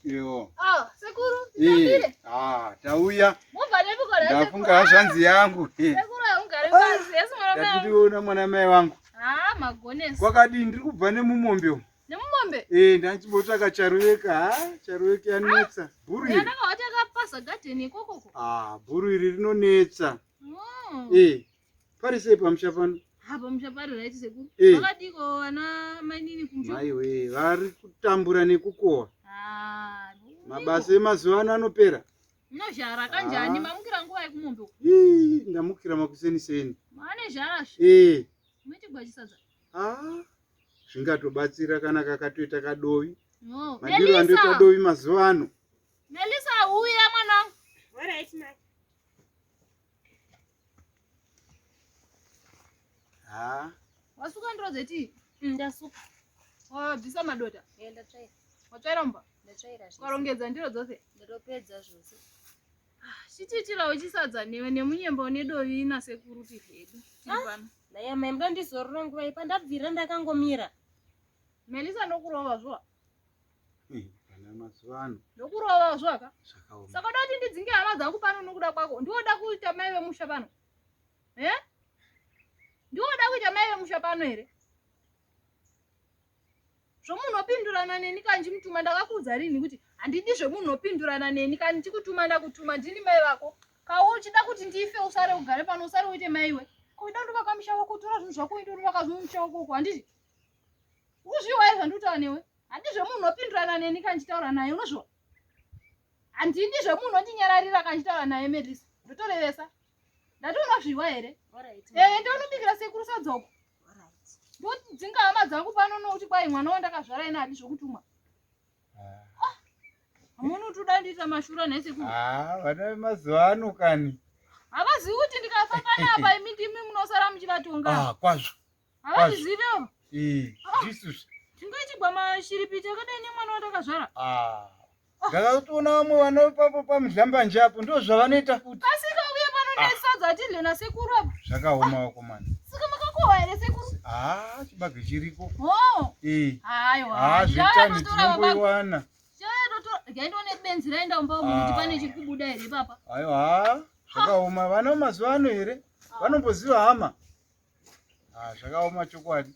Yo. Ah, sekuru, titambire. Ah, tauya. Mobva nepiko ra sekuru? Ndafunga hazvanzi yangu. Sekuru haungari pasi. Yes mwana mai. Ndationa mwana mai wangu. Ah, magonesi. Kwakadii ndiri kubva nemumombe umu. Nemumombe? Eh, ndachimbotsvaka charuveka. Ha, charuveka yanetsa. Ah, Bhuru iri. Ndakawati akapasa garden ikokoko. Ah, bhuru iri rinonetsa. Eh. Pari sei pamusha pano? Ha, pamusha pari right sekuru. Eh. Vakadiko vana mainini kumusha. Maiwe, vari kutambura nekukohwa. Ah, Mabasa emazuva ano anopera. Nozhara kanjani? Ah. Mamukira nguva yekumombe uko. Ii, ndamukira makuseni seni. Mane zhara zve. Eh. Muitigwa chisadza. Ah, zvingatobatsira kana kakatoita kadovi. No. Madiro andoita Melissa. dovi mazuva ano. Melissa uya mwanangu. Alright, mai. Ha, Wasuka ndiro dzetii? Ndasuka. Wabvisa madota. Eh, ndatsvaira. Watsvaira mumba. Ndatsvaira zvese. Warongedza ndiro dzose. Ndatopedza zvose. Chitiitirawo chisadza newe nemunyemba une dovi nasekuru tidye hedu. Tiri pano. Nhai amai, muda ndizorora nguva ipa ndabvira ndakangomira. Melissa ndokurova zvoa. Eh, kana mazuva ano Ndokurova zvoa ka. zvakaoma. Saka uda kuti ndidzinge hama dzangu pano nokuda kwako. Ndiwoda kuita mai vemusha pano. Eh? Ndiwoda kuita mai vemusha pano here? Zvomunopindurana neni kanji mutuma ndakakuudza rini kuti handidi zvemunopindurana neni kani ndikutuma ndakutuma ndini mai vako. Kawo uchida kuti ndife usare ugare pano usare uite maiwe. Ko uida ndovaka musha wako tora zvinhu zvako uende unovaka zvimwe musha wako uko handiti? Ukuzviwa here zvandikutaura newe? Handidi zvemunopindurana neni kani ndichitaura naye unozviwa? Handidi zvemunhu ondinyararira kana ndichitaura naye Melissa. Ndotorevesa. Ndati unozviwa here? Alright. Eh, ndonobikira sekuru sadza uko. Alright. Ndodzinga hama dzangu pano nokuti kwai mwana wandakazvara ina hadi zvokutumwa. Ah. Hamuna kuti uda ndiita mashura nhai sekuru. Ah, vana vemazuva ano kani. Havazivi kuti ndikafa panapa imi ndimi munosara muchivatonga. Ah, kwazvo. Havazivi avo. Eh, ndizvo. Tingoitigwa mashiripiti akadai nemwana wandakazvara. Ah. Ndakatoona vamwe vana ipapo pamudlambanje apo ndo zvavanoita futi. Kasika uye pano Ah. nesadza tidye nasekuru apo. Zvakaoma wakomana. Saka makakohwa here sekuru? Ah, chibage chiriko. Oh. Eh. Aiwa. Ah, zvetani tinomboiwana. Regai ndione benzi raenda mumba umu kuti Ah. pane chiri kubuda here ipapa. Aiwa, zvakaoma. Vana vemazuva ano here? Vanomboziva hama. Ah, zvakaoma chokwadi.